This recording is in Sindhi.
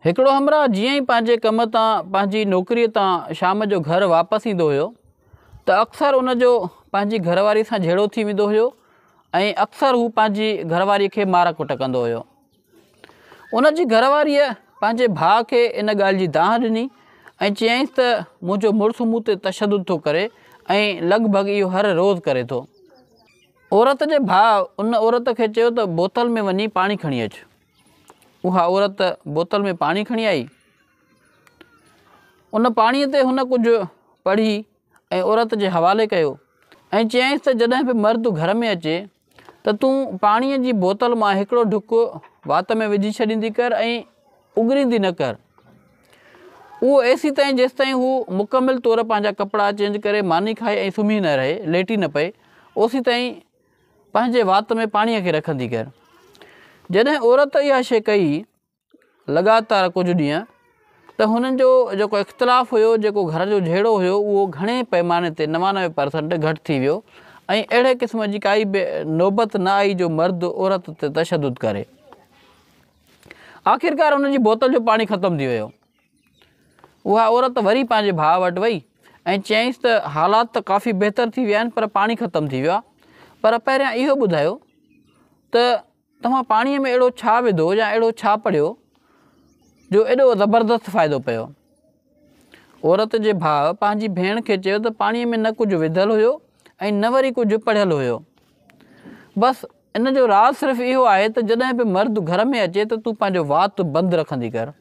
هڪڙو همراهه جيئن ئي پنهنجي ڪم تان پنهنجي نوڪريء تان شام جو گهر واپس ايندو هيو ته اڪثر ان جو پنهنجي گهر واري سان جهيڙو ٿي ويندو هيو ۽ اڪثر هو پنهنجي گهر واريء کي مار ڪٽ ڪندو هيو. ان جي گهر واريء پنهنجي ڀاء کي ان ڳالهه جي دانهن ڏني ۽ چيائينس ته منهنجو مڙس مون تي تشدد ٿو ڪري ۽ لڳ ڀڳ اهو هر روز ڪري ٿو. عورت جي ڀاء ان عورت کي چيو ته بوتل ۾ وڃي پاڻي کڻي اچ. اها عورت بوتل ۾ پاڻي کڻي آئي. ان پاڻيء تي هن ڪجهه پڙهي ۽ عورت جي حوالي ڪيو ۽ چيائينس ته جڏهن به مرد گهر ۾ اچي ته تون پاڻيء جي بوتل مان هڪڙو ڍڪ وات ۾ وجهي ڇڏيندي ڪر ۽ اڳريندي نه ڪر. اهو ايسيتائين جيستائين هو مڪمل طور پنهنجا ڪپڙا چينج ڪري ماني کائي ۽ سمهي نه رهي، ليٽي نه پئي، اوسيتائين پنهنجي وات ۾ پاڻيء کي رکندي ڪر. جڏهن عورت اها شيء ڪئي لڳاتار ڪجهه ڏينهن ته هنن جو جيڪو اختلاف هيو، جيڪو گهر جو جهيڙو هيو اهو گهڻي پئماني تي 99 پرسنٽ گهٽ ٿي ويو ۽ اهڙي قسم جي ڪائي به نوبت نه آئي جو مرد عورت تي تشدد ڪري. آخرڪار ان جي بوتل جو پاڻي ختم ٿي ويو. اها عورت وري پنهنجي ڀاء وٽ وئي ۽ چيائينس ته حالات ته ڪافي بهتر ٿي ويا آهن پر پاڻي ختم ٿي ويو آهي پر پهريان اهو ٻڌايو ته توهان پاڻيء ۾ اهڙو ڇا وڌو يا اهڙو ڇا پڙهيو جو ايڏو زبردست فائدو پيو. عورت جي ڀاء پنهنجي ڀيڻ کي چيو ته پاڻيء ۾ نه ڪجهه وڌل هيو ۽ نه وري ڪجهه پڙهيل هيو. بس ان جو راز صرف اهو آهي ته جڏهن به مرد گهر ۾ اچي ته تون پنهنجو وات بند رکندي ڪر.